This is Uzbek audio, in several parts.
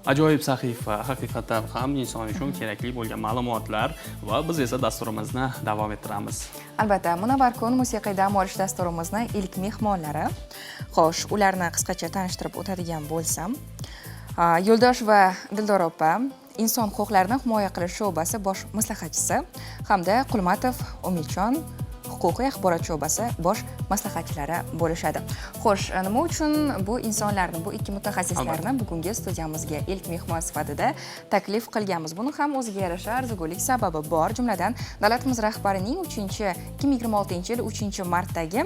Ajoyib sahifa, haqiqatan ham inson uchun kerakli bo'lgan ma'lumotlar va biz esa dasturimizni davom ettiramiz. Albatta, Munavvar kun musiqiy dam olish dasturimizni ilk mehmonlari. Xo'sh, ularni qisqacha tanishtirib o'tadigan bo'lsam, Yo'ldosh va Dildor opa, inson huquqlarini himoya qilish sho'basi bosh maslahatchisi hamda Qulmatov Umidjon, huquqiy axborot sho'basi bosh maslahatchilari bo'lishadi. Xo'sh, nima uchun bu insonlarni, bu ikki mutaxassislarni bugungi studiyamizga ilk mehmon sifatida taklif qilganmiz? Buni ham o'ziga yarasha arzigulik sababi bor. Jumladan, davlatimiz rahbarining 3 2026-yil 3 martdagi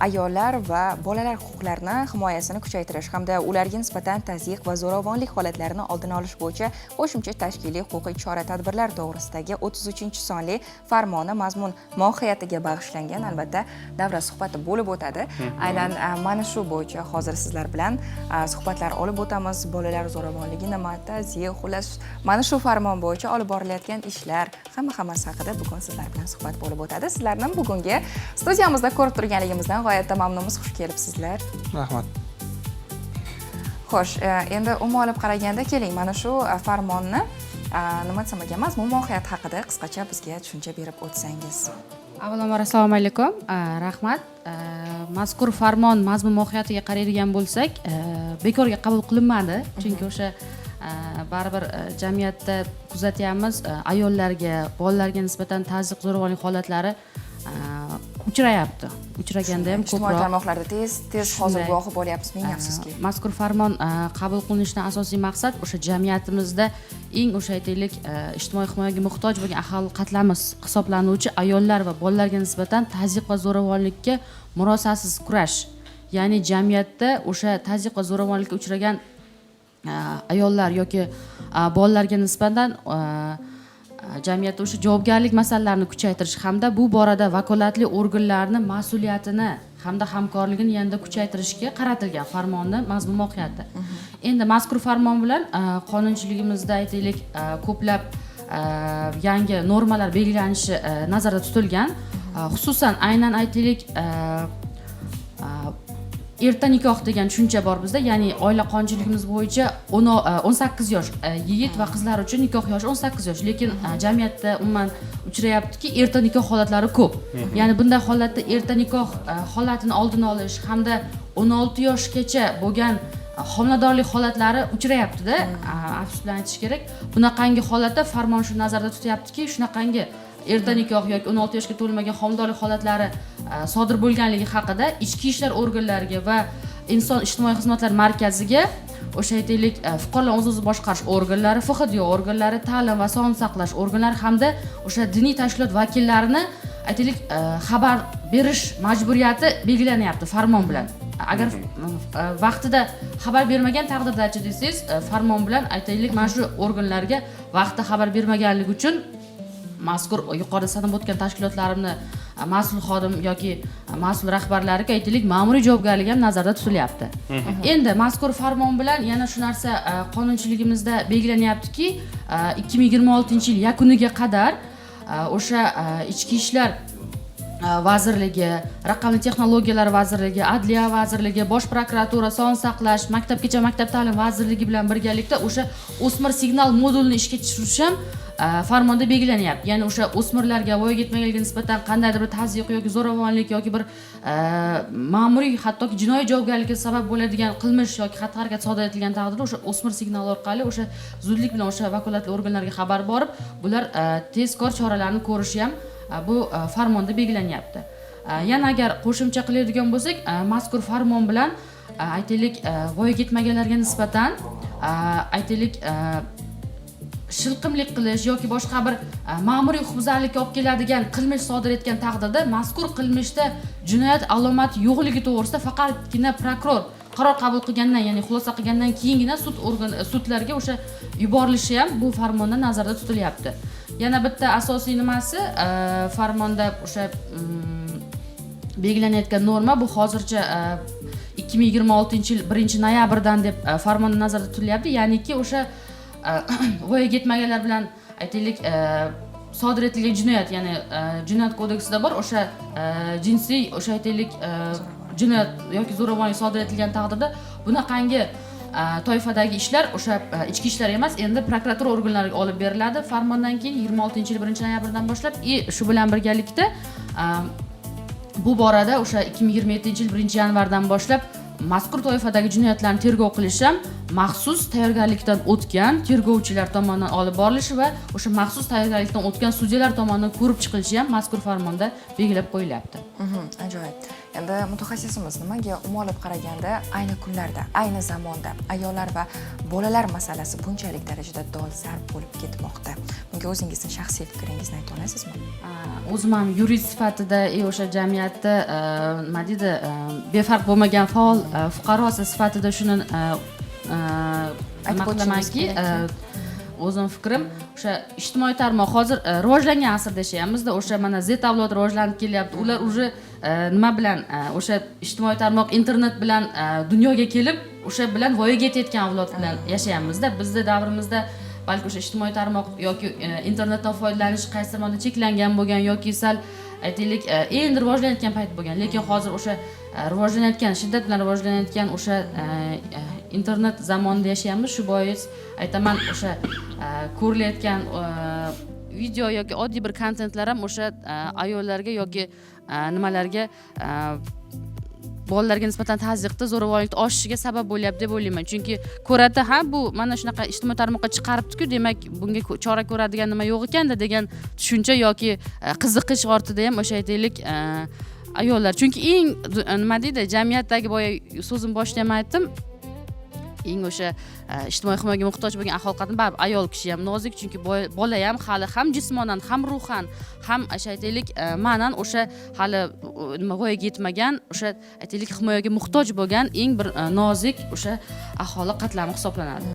ayollar va bolalar huquqlarini himoyasini kuchaytirish hamda ularga nisbatan tazyiq va zo'ravonlik holatlarini oldini olish bo'yicha qo'shimcha tashkiliy huquqiy chora tadbirlar to'g'risidagi 33 sonli farmoni mazmun mohiyatiga bag'ishlangan, albatta, davra suhbati bo'lib o'tadi. Aynan mana shu bo'yicha hozir sizlar bilan suhbatlar olib o'tamiz. Bolalar zo'ravonligi nima, tazyiq, xullas, mana shu farmon bo'yicha olib borilayotgan ishlar, hamma hammasi haqida bugun sizlar bilan suhbat bo'lib o'tadi. Sizlarni bugungi studiyamizda ko'rib turganligimizdan g'oyatda mamnunmiz. Xush kelibsizlar. Rahmat. Xo'sh, endi umuman olib qaraganda, keling, mana shu farmonni, nima desam ekan, mazmun mohiyati haqida qisqacha bizga tushuncha berib o'tsangiz. Avvalambor, assalomu alaykum. Rahmat. Mazkur farmon mazmun mohiyatiga qaraydigan bo'lsak, bekorga qabul qilinmadi, chunki o'sha baribir jamiyatda kuzatyapmiz, ayollarga, bolalarga nisbatan tazyiq, zo'ravonlik holatlari uchrayapti, uchraganda ham Ijtimoiy ko'proq. tarmoqlarda tez tez hozir Shunday. guvohi bo'lyapmiz, ming afsuski. Mazkur farmon qabul qilinishidan asosiy maqsad o'sha jamiyatimizda eng o'sha, aytaylik, ijtimoiy himoyaga muhtoj bo'lgan aholi qatlami hisoblanuvchi ayollar va bolalarga nisbatan tazyiq va zo'ravonlikka murosasiz kurash, ya'ni jamiyatda o'sha tazyiq va zo'ravonlikka uchragan ayollar yoki bolalarga nisbatan jamiyatda o'sha javobgarlik masalalarini kuchaytirish hamda bu borada vakolatli organlarni mas'uliyatini hamda hamkorligini yanada kuchaytirishga qaratilgan farmonni mazmun mohiyati. Endi mazkur farmon bilan qonunchiligimizda, aytaylik, ko'plab yangi normalar belgilanishi nazarda tutilgan. Xususan, aynan, aytaylik, erta nikoh degan tushuncha bor bizda, ya'ni oila qonunchiligimiz bo'yicha 18 yosh, yigit va qizlar uchun nikoh yoshi 18 yosh, lekin jamiyatda umuman uchrayaptiki, erta nikoh holatlari ko'p. Ya'ni bunday holatda erta nikoh holatini oldini olish hamda 16 yoshgacha bo'lgan homiladorlik holatlari uchrayaptida, afsus bilan aytish kerak. Bunaqangi holatda farmon shuni nazarda tutyaptiki, shunaqangi erta nikoh yoki 16 yoshga to'lmagan homiladorlik holatlari sodir bo'lganligi haqida ichki ishlar organlariga va inson ijtimoiy xizmatlar markaziga, o'sha, aytaylik, fuqarolar o'z o'zini boshqarish organlari, FHDYo organlari, ta'lim va sog'liqni saqlash organlari hamda o'sha diniy tashkilot vakillarini, aytaylik, xabar berish majburiyati belgilanyapti farmon bilan. Agar vaqtida xabar bermagan taqdirdachi desangiz, farmon bilan, aytaylik, mana shu organlarga vaqtida xabar bermaganligi uchun mazkur yuqorida sanab o'tgan tashkilotlarimni mas'ul xodim yoki mas'ul rahbarlariga, aytaylik, ma'muriy javobgarlik ham nazarda tutilyapti. Endi mazkur farmon bilan yana shu narsa qonunchiligimizda belgilanyaptiki, 2026 yil yakuniga qadar o'sha Ichki ishlar vazirligi, Raqamli texnologiyalar vazirligi, Adliya vazirligi, Bosh prokuratura, Sog'liqni saqlash, maktabgacha maktab ta'lim vazirligi bilan birgalikda o'sha o'smir signal modulini ishga tushirish ham farmonda belgilanyapti. Ya'ni o'sha o'smirlarga, voyaga yetmaganlarga nisbatan qandaydir bir tazyiq yoki zo'ravonlik yoki bir ma'muriy, hattoki jinoiy javobgarlikka sabab bo'ladigan qilmish yoki xatti harakat sodir etilgan taqdirda o'sha o'smir signali orqali o'sha zudlik bilan o'sha vakolatli organlarga xabar borib, bular tezkor choralarni ko'rishi ham bu farmonda belgilanyapti. Yana agar qo'shimcha qiladigan bo'lsak, mazkur farmon bilan, aytaylik, voyaga yetmaganlarga nisbatan, aytaylik, shilqimlik qilish yoki boshqa bir ma'muriy huquqbuzarlikka olib keladigan qilmish sodir etgan taqdirda mazkur qilmishda jinoyat alomati yo'qligi to'g'risida faqatgina prokuror qaror qabul qilgandan, ya'ni xulosa qilgandan keyingina sud organ sudlarga o'sha yuborilishi ham bu farmonda nazarda tutilyapti. Yana bitta asosiy nimasi, farmonda o'sha belgilanayotgan norma, bu hozircha 2026 yil 1 noyabrdan deb farmonda nazarda tutilyapti, ya'niki o'sha voyaga yetmaganlar bilan, aytaylik, sodir etilgan jinoyat, ya'ni jinoyat kodeksida bor o'sha jinsiy, o'sha, aytaylik, jinoyat yoki zo'ravonlik sodir etilgan taqdirda bunaqangi Toifadagi ishlar o'sha ichki ishlar emas, endi prokuratura organlariga olib beriladi farmondan keyin, 26-yil 1-noyabrdan boshlab. И shu bilan birgalikda bu borada o'sha 2027-yil 1-yanvardan boshlab mazkur toifadagi jinoyatlarni tergov qilish ham maxsus tayyorgarlikdan o'tgan tergovchilar tomonidan olib borilishi va o'sha maxsus tayyorgarlikdan o'tgan sudyalar tomonidan ko'rib chiqilishi ham mazkur farmonda belgilab qo'yilyapti. Ajoyib. Endi, mutaxassisimiz, nimaga umuman olib qaraganda ayni kunlarda, ayni zamonda ayollar va bolalar masalasi bunchalik darajada dolzarb bo'lib ketmoqda? Bunga o'zingizni shaxsiy fikringizni ayta olasizmi? O'zim ham yurist sifatida и o'sha jamiyatda nima deydi, befarq bo'lmagan faol fuqarosi sifatida shuni Aytib nima o'tishingiz qilamanki, kerak. O'zim fikrim, o'sha ijtimoiy tarmoq, hozir rivojlangan asrda yashayapmizda, o'sha mana Z avlod rivojlanib kelyapti. Ular уже nima bilan, o'sha ijtimoiy tarmoq, internet bilan dunyoga kelib, o'sha bilan voyaga yetayotgan avlod bilan yashayapmizda. Bizni davrimizda balki o'sha ijtimoiy tarmoq yoki internetdan foydalanish qaysidir ma'noda cheklangan bo'lgan yoki sal, aytaylik, endi rivojlanayotgan payt bo'lgan. Lekin hozir o'sha rivojlanayotgan, shiddat bilan rivojlanayotgan o'sha internet zamonida yashayapmiz. Shu bois aytaman, o'sha ko'rilayotgan video yoki oddiy bir kontentlar ham o'sha ayollarga yoki nimalarga, bolalarga nisbatan tazyiqda, zo'ravonlikni oshishiga sabab bo'lyapti deb o'ylayman. Chunki ko'radida, ha, bu mana shunaqa ijtimoiy tarmoqqa chiqaribdiku, demak, bunga chora ko'radigan nima yo'q ekanda degan tushuncha yoki qiziqish ortida ham o'sha, aytaylik, ayollar, chunki eng nima deydi, jamiyatdagi, boya so'zim boshida ham aytdim, eng o'sha ijtimoiy himoyaga muhtoj bo'lgan aholi qatlami baribir ayol kishi ham nozik, chunki bola ham hali ham jismonan, ham ruhan, ham o'sha, aytaylik, ma'nan o'sha hali nima, voyaga yetmagan, o'sha, aytaylik, himoyaga muhtoj bo'lgan eng bir nozik o'sha aholi qatlami hisoblanadi.